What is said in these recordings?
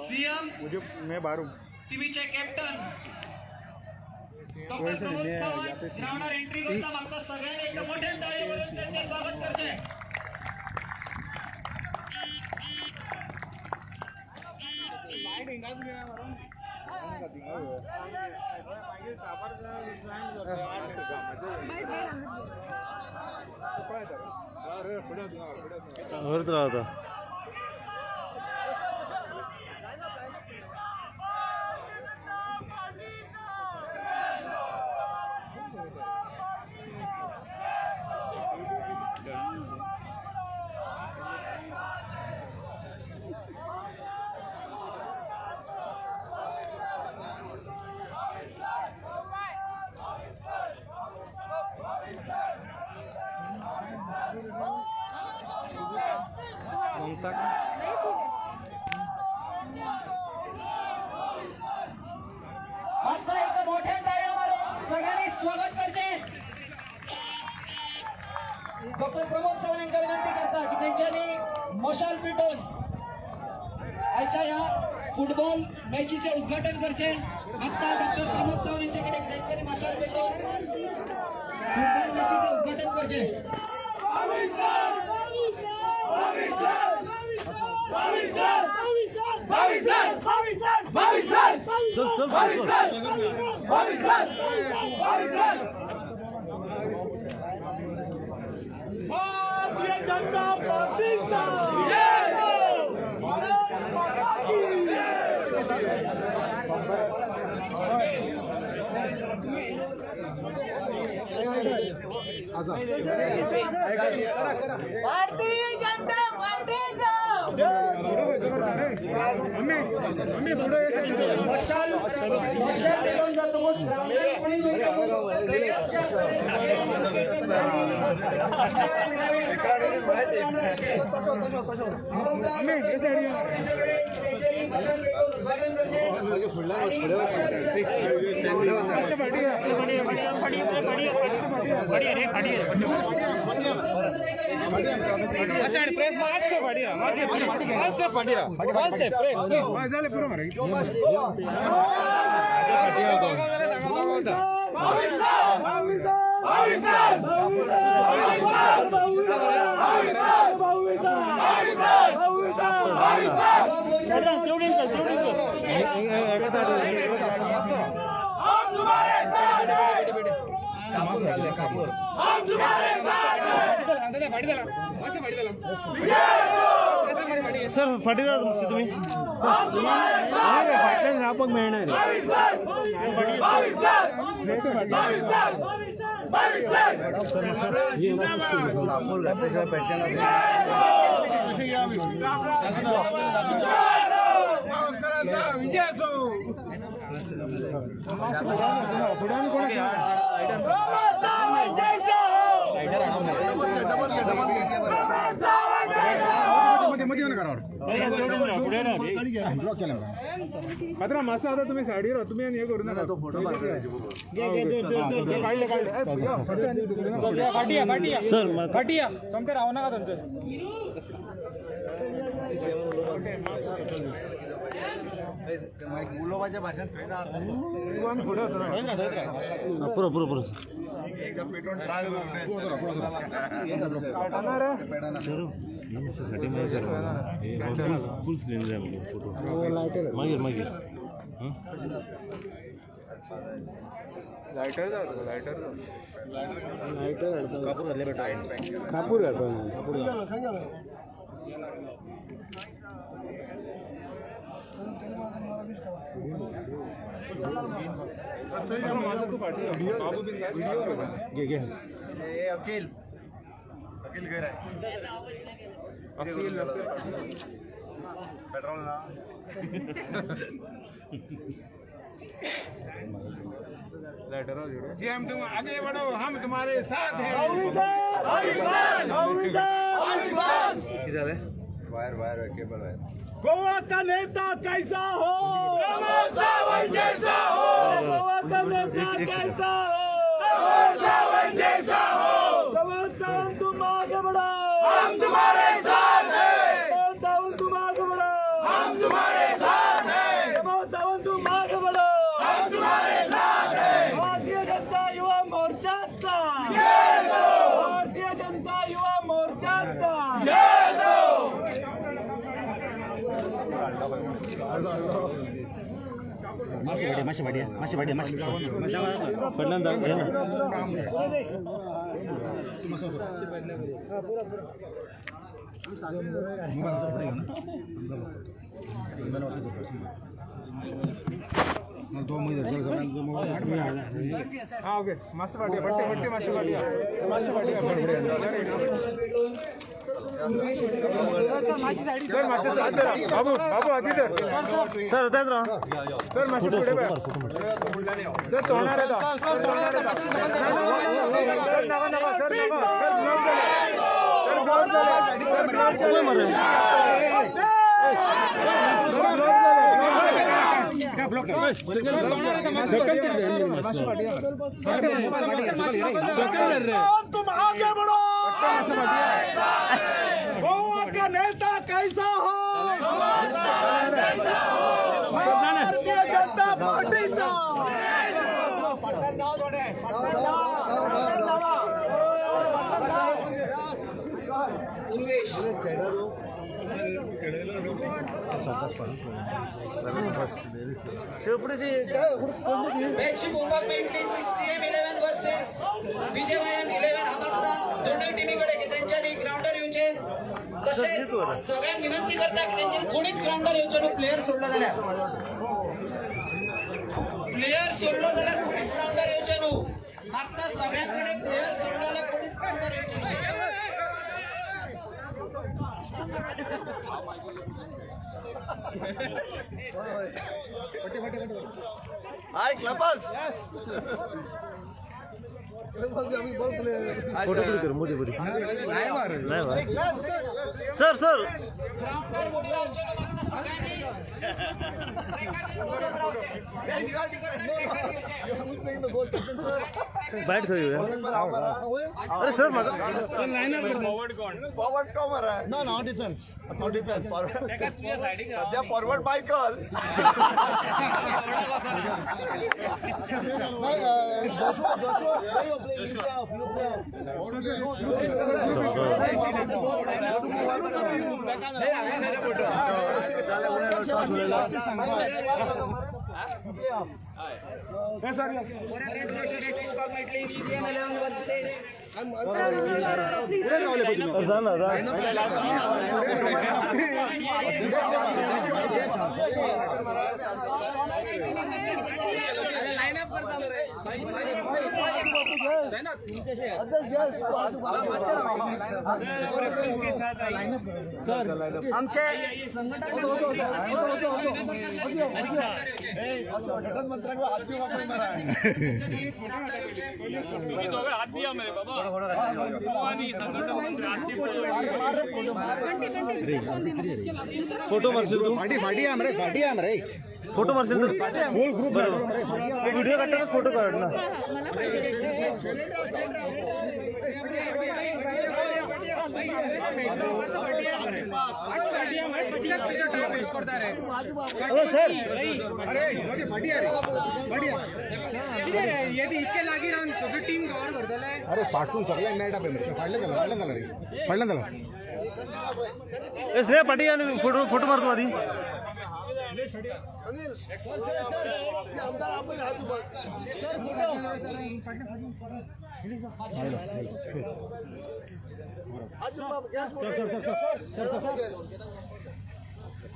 CM मुझे मैं बाहर हूँ। टीव्हीचे कॅप्टन डॉक्टर प्रमोद सावंत ग्राउंडवर एंट्री करता मागता सगळ्यांनी एकदम मोठ्या टाळ्या वाजवून त्यांचे स्वागत करते. वरत रावता. आता एकदम मोठ्या टाळ्या मारून सगळ्यांनी स्वागत करते. डॉक्टर प्रमोद सावंत यांना विनंती करता की त्यांच्यानी मशाल पेटवून आजच्या या फुटबॉल मॅचीचे उद्घाटन करचे. आता डॉक्टर प्रमोद सावंत यांच्याकडे त्यांच्यानी मशाल पेटवून फुटबॉल मॅचीचे उद्घाटन करचे. चल चल चल. भारतीय जनता पार्टीचा भारत माता की. भारतीय जनता पार्टीचा. मशाल मशाल पेटवून जातो. प्रेस मागचे फाटी मागचे मागचे फाटी मागचे प्रेस. सर, फाटी जाता मातशें तुमी. फाटल्यान रावपाक मेळना रे. मात्र मातसो आता तुम्ही सायडीर राव, तुम्ही आनी हे करू नाका. काडले काडले. फाटिया फाटिया सर. फाटिया सामकें राव नाका थंयसर. उलोवपाचें भाशण खंय ना. पुरो पुरो पुरो. एकदा पेटोवन ट्राय साठी फुल फुल स्क्रीन जाय म्हाका फोटो. मागीर मागीर. लायटर जाय तुका, लायटर जाय. कापूर घातले बेटा. कापूर घालपाक. घे घे. ए अखिल, अखिल खंय रे? अखिल पेट्रोल ना. सीएम तुम आगे बढ़ो, हम तुम्हारे साथ हैं. कितें जालें? Wire wire cable wire. Goa का नेता कैसा हो? जैसा हो. गोवा का नेता कैसा हो? सावंत जैसा हो. प्रमोद सावंत, तुम आगे बढ़ो, हम तुम्हारे साथ हैं. प्रमोद सावंत, तुम आगे सावंतांचा जय असो. फाटल्यान दाख हे ना. हा ओके, मातशें फाटी पट्टे पट्टे, मातशें फाटी, मातशें फाटी. सर मातशें हात धरा. बाबू बाबू हाती धर. सर तेच राव. सर मातशें फुडें पळय. सर तोंडार येता, सर तोंडार येता. सर नाका नाका, सर नाका. सर ब्लॉक जाले, सर ब्लॉक जाले, सर ब्लॉक जाले, सर ब्लॉक जाले. तुम आगे बढ़ो, गोवा का नेता कैसा हो, भारतीय जनता पार्टीचा. पूर्वेश मॅचची पळोवपाक मेळटली ती सीएम 11 वर्सेस बीजेवायएम 11. हांव मागता दोनूय टिमी कडेन की तेंच्यांनी ग्रावंडार येवचे. तशेंच सगळ्यांक विनंती करता की तेंच्यांनी कोणीच ग्रावंडार येवचो न्हू. प्लेयर सोडलो जाल्यार, प्लेयर सोडलो जाल्यार कोणीच ग्रावंडार येवचे न्हू. मागता सगळ्यां कडेन, प्लेयर सोडलो जाल्यार कोणीच ग्रावंडार येवचे न्हू. हाय क्लबस. फोटो क्लिक कर मोदी मोदी नाही मार. सर सर ग्रावंडार कोणी रावचे न्हू. मागता सगळ्यांनी ट्रॅकार वचत रावचे. सगळ्यांनी विनंती करता, ट्रॅकार घेवचे. बॅट खंय येवया? अरे सर म्हाका फॉरवर्ड कॉमर आहे ना, ना डिफेन्स, नो डिफेन्स, फॉरवर्ड सध्या फॉरवर्ड मायकल. सीएम 11 वर्सेस जा ना जा. फोटो मारशील तू? फाटी फाटी आम रे, फाटी आम रे. फोटो मारशील तू? फुल ग्रुप. व्हिडिओ काढताना फोटो काढ ना. अरे सर अरे ओके, फाटी रे, फाटी. इतके लागीं रावन सगळी टीम कवर करतले. अरे फाटसून सगळ्यांक मेळटा पळय मरे. फाटल्यान जालो, फाटल्यान जालो रे, फाटल्यान जालो. ए श्रेया पाटी आणि फोटो फोटो मारतो आधी.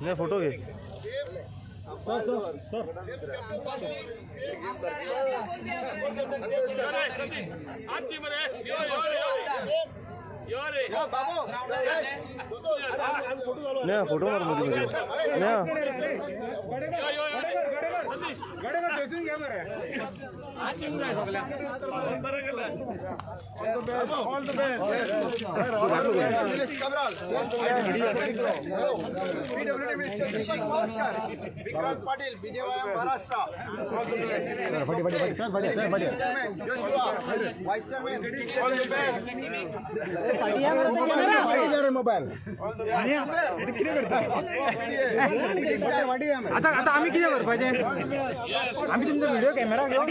नाही फोटो घे. स्नेहा फोटो मार मध्ये मध्ये स्नेहा. गडेकर ड्रेसिंग घ्या मरे. All the best. Vikrant Patil, BJYM Maharashtra. फाटी फाटी फाटी, फाटी फाटी. Joshua, vice chairman. All the best. आता आता आम्ही कितें करपाचें? आम्ही तुमचो व्हिडिओ कॅमेरा घेवन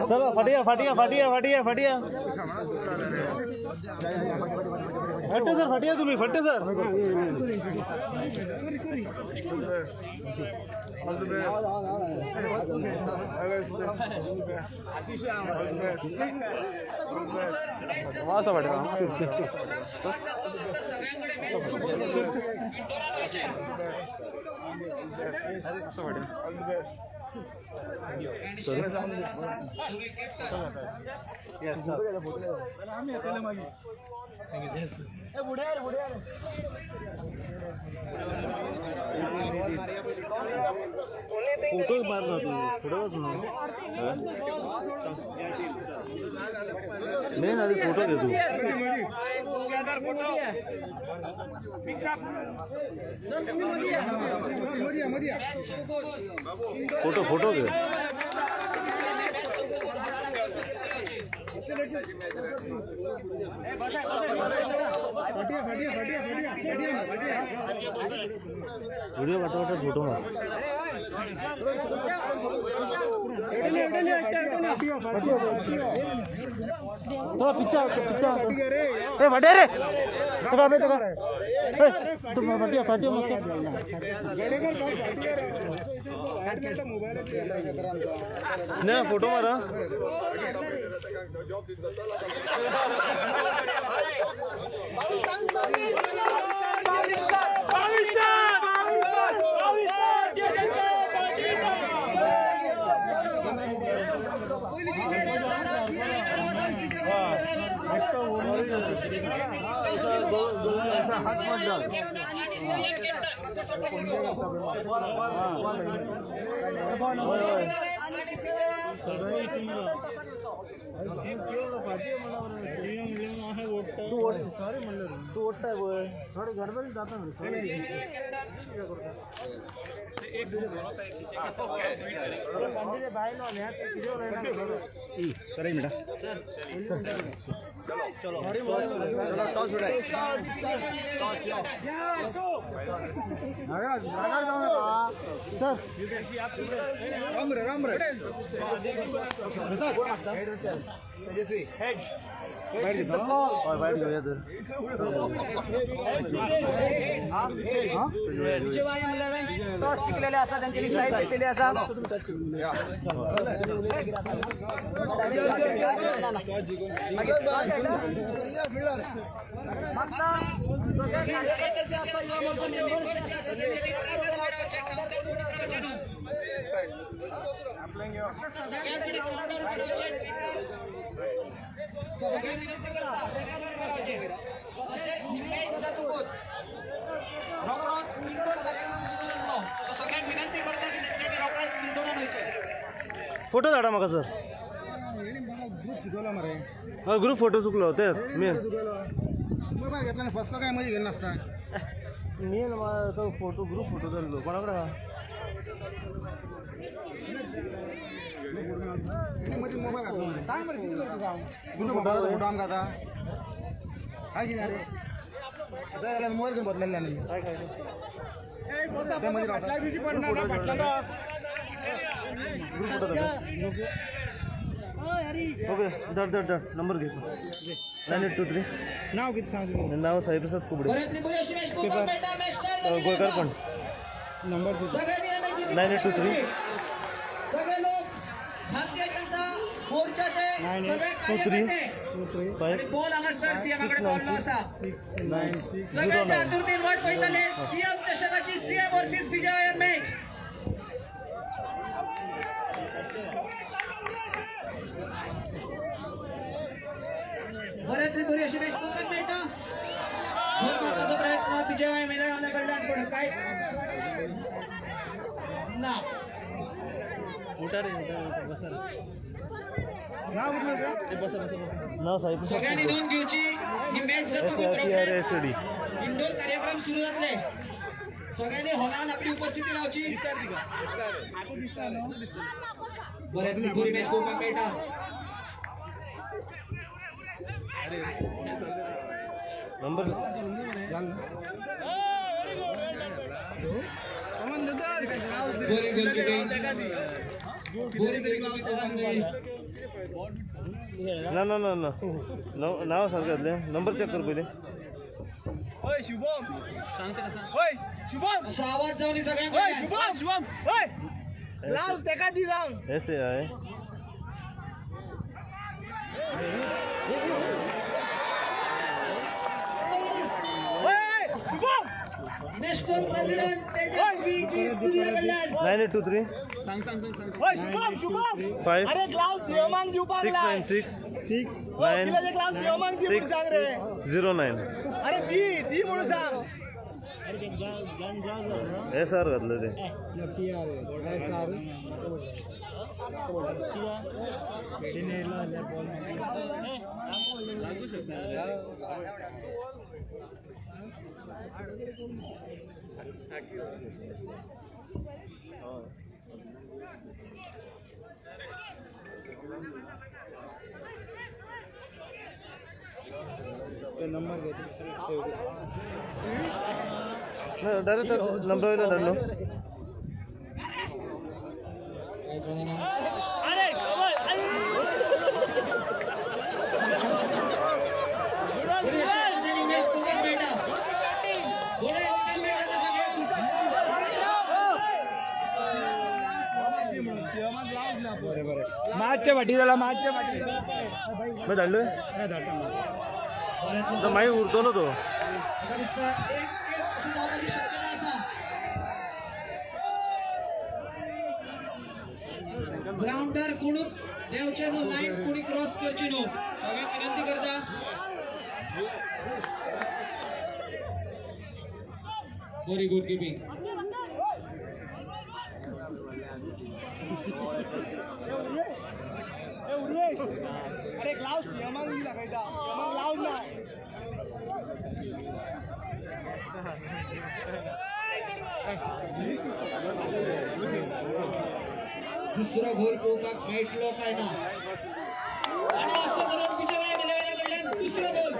चला फाटी या फाटी या फाटी या फाटी या फाटी या. फट्टे सर, फाटी या तुम्ही, फट्टे सर. प्रोग्राम सुरुवात जातलो. आता सगळ्यांकडे मॅच सुरू इंडोरान वयचें. आणि शेफ जाल्लेलो आसा दोनूय कॅप्टन. फोटो मार ना तू, फोटो वाच ना. मेन आधी फोटो घे तू. फोटो फोटो घे. व्हिडिओ काढता काढता फोटो मार. थोडा पिच्छा पिच्छा. ए वाटे रे, तुका बे तुका. ए तू फाटी फाटी मस्त. नाही, फोटो मारा. आणि सीएम कॅप्टन कसं कसं घेवचो. आणि तू ओढ, तू ओढताय बोल. टॉस उडाय. हय, वाईट घेऊया तर. टॉस जिंकलेले आसा, त्यांच्यानी साईड घेतलेली आसा. सगळे कार्यकर्ते जे आसा, युवा मोर्चाचे मेंबर जे आसा तेंच्यांनी ट्रॅकार उबे रावचे, काउंटर उबे रावचे न्हू. सगळ्यांकडे काउंटर उबे रावचे, ट्रॅकर. सगळ्या विनंती करता, ट्रॅकर उबे रावचे. तशेंच ही मॅच जातकूच रोखडोच इंडोर कार्यक्रम सुरू जातलो. सो सगळ्यांक विनंती करता की तेंच्यांनी रोखडेच इंडोरान वयचें. फोटो धाडा म्हाका सर. हय, ग्रुप फोटो चुकलो ते मेन. मोबायल घेतला आणि फसलो काय मध्ये घेऊन नसता. मेन तो फोटो, ग्रुप फोटो जाल्लो कोणा कडेन आहा? मध्ये मोबाईल घातला, सांग बरं किती ग्रुप फोटो आमका आता काय किती रे. आता याला मोबाईल घेऊन बदललेला नाही. त्या मध्ये राहता. ग्रुप फोटो दाखव. ओके, धड धड धड, नंबर घे. 9823. नाव किती सांग? नाव साईप्रसाद कुबडे. बऱ्यातली बरी अशी मॅच पळोवपाक मेळटा. मॅच स्टार्ट जाल्ली गोयकार आसा. पण. नंबर. सगळ्यांनी या मॅचीची 9823. सगळे लोक, भारतीय जनता मोर्चाचे सगळे कार्यकर्ते आणि फायव्ह बॉल हांगासर सीएमा कडेन पावल्लो आसा. 9 सगळ्यांनी आतुरतेन वाट पळयताले सीएम चषकाची, सीएम वर्सीस बीजेएम मॅच. बऱ्यातली बरी अशी मॅच पळोवपाक मेळटा. गोल मारपाचो प्रयत्न बीजेएम इलेव्हना कडल्यान, पूण कांयच ना. नाव साईप्रसाद. सगळ्यांनी नोंद घेवची, ही मॅच एस जातकूच आर टी आर रोखडेच एस डी. इंडोर कार्यक्रम सुरू जातले. सगळ्यांनी हॉलान आपली उपस्थिती रावची. बऱ्यातली बरी मॅच पळोवपाक मेळटा. नंबर बरी गोलकिपिंग, बरी गोलकिपिंग पळोवपाक मेळ्ळी. ना ना ना ना, नाव सारकें जातलें. नंबर चॅक कर पयलीं. ओय शुभम, ओय शुभम, असो आवाज जावन सगळ्यांक. ओय शुभम, शुभम, ओय लाव तेका दी जावन. S A I. ओय शुभम, नॅशनल प्रेसिडेंट तेजस्वी जी सूर्या कडल्यान 9823. ओय शुभम, शुभम, 5. अरे ग्लावस शिवमांक दिवपाक 6 लाय. 9 6 ओय 9 किल्लाचे ग्लावस शिवमांक दी म्हणून 6 सांग रे. 0 9. अरे दी दी म्हणून सांग. एस आर घातलं ते. डायरेक्ट नंबर वयल्यान धाडलो. अरे ओय, बरी अशी एकाने मॅच पळोवपाक मेळटा. बरें योगदान मेळटा त्या सगळ्यांक. मातशें फाटी जाला, मातशें फाटी. मागीर धाडले. बऱ्यातलो मागीर उरतलो तो. म्हाका दिसता एक एक अशी जावपाची शक्यता आसा. ग्राउंडार कोणूच देंवचे न्हू, लायन कोणी क्रॉस करची न्हू, सगळ्यांक विनंती करता. बरी गुड किपिंग. ए उर्वेश, अरे ग्लावस शिवमांक दी दाखयता, शिवमांक ग्लावस ना. दुसरो गोल पळोवपाक मेळटलो काय ना आणि असं करून पीजेवाय इलेव्हना कडल्यान दुसरो गोल.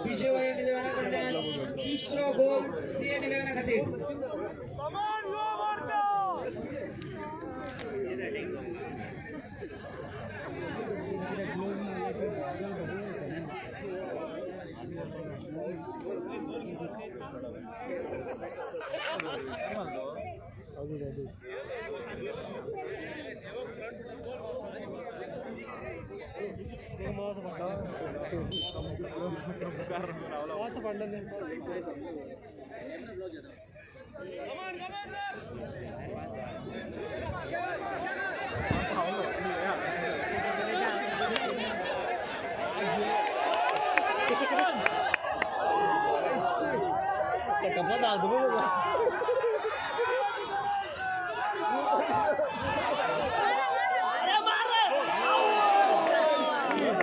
पीजेवाय इलेव्हना कडल्यान तिसरो गोल सीएम इलेव्हना खातीर.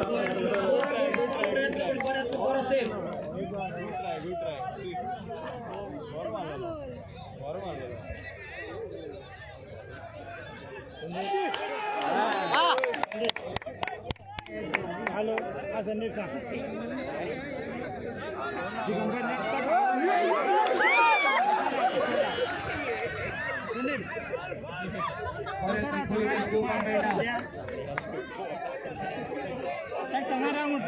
बऱ्यातलो बरो गोल करपाचो प्रयत्न, पण बऱ्यातलो बरो सेव्ह. हॅलो, हा संदीप, सांग. बऱ्यातली बरी मॅच पळोवपाक मेळटा. तंगा रावून.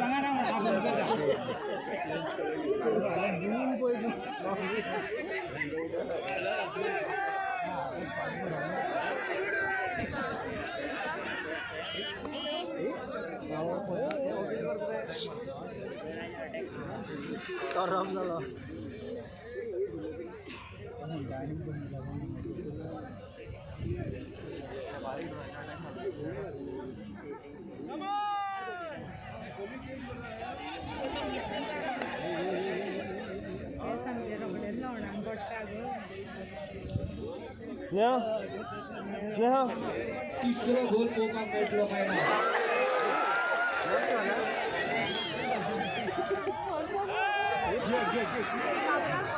हे सामकें रोखडेंच लोणाक पडटा गो. स्नेहा, स्नेहा. तिसरो गोल पळोवपाक मेळटलो काय ना.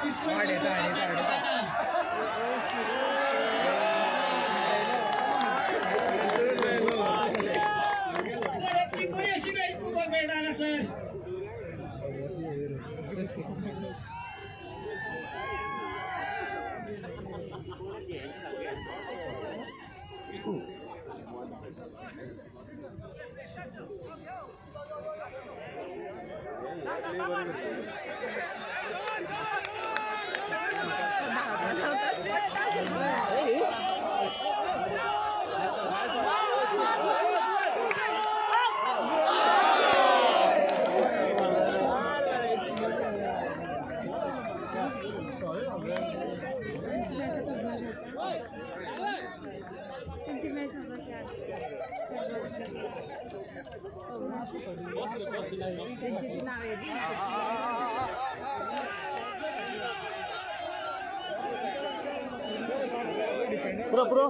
तिसरो गोल करपाक मेळना. ती बरी अशी मॅच पळोवपाक मेळटा हांगासर. त्यांची मॅच त्यांची ती नाव आहेत. पुरो पुरो.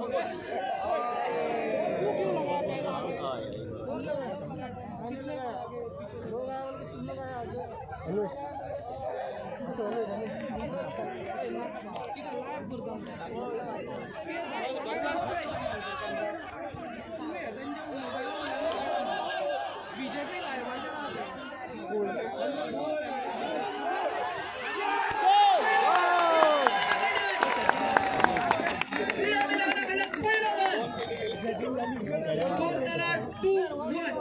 सीएम इलेव्हनाकडल्यान पयलो गोल. स्कोर जाला 2-1.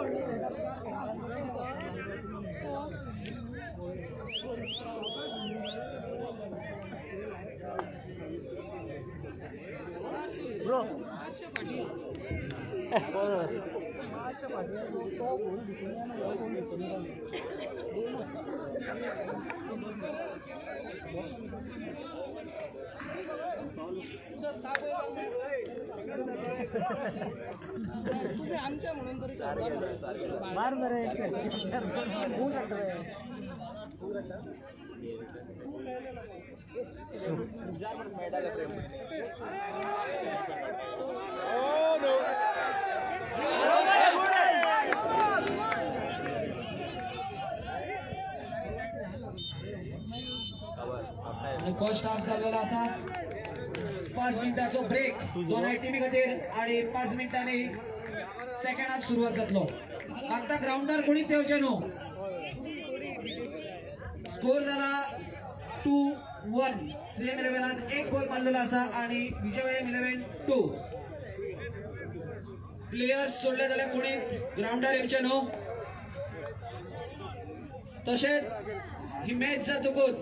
आणि फर्स्ट हाफ झालेला असा. 5 मिनिटाचो ब्रेक दोनाय टिमी खातीर आणि 5 मिनिटांनी सेकंड हाफ सुरवात जातलो. आता ग्राउंडार कोणीच देवचे न्हू. स्कोर जाला 2-1. सीएम इलेव्हनान एक गोल मारलेलो असा आणि विजयवायम 11 2. प्लेयर्स सोडले जाल्यार कोणी ग्राउंडार येवचे न्हू. तशेंच ही मॅच जातकूच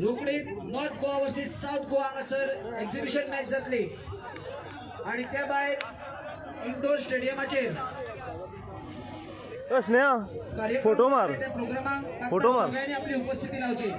रोखडीच North Goa versus South Goa हांगासर एक्झिबिशन मॅच जातली आणि त्या भायर इंडोर स्टेडियमाचेर स्नेहा कार्यक्रम फोटो मार. जातले. त्या प्रोग्रामाक फोटो मार. सगळ्यांनी आपली उपस्थिती लावची.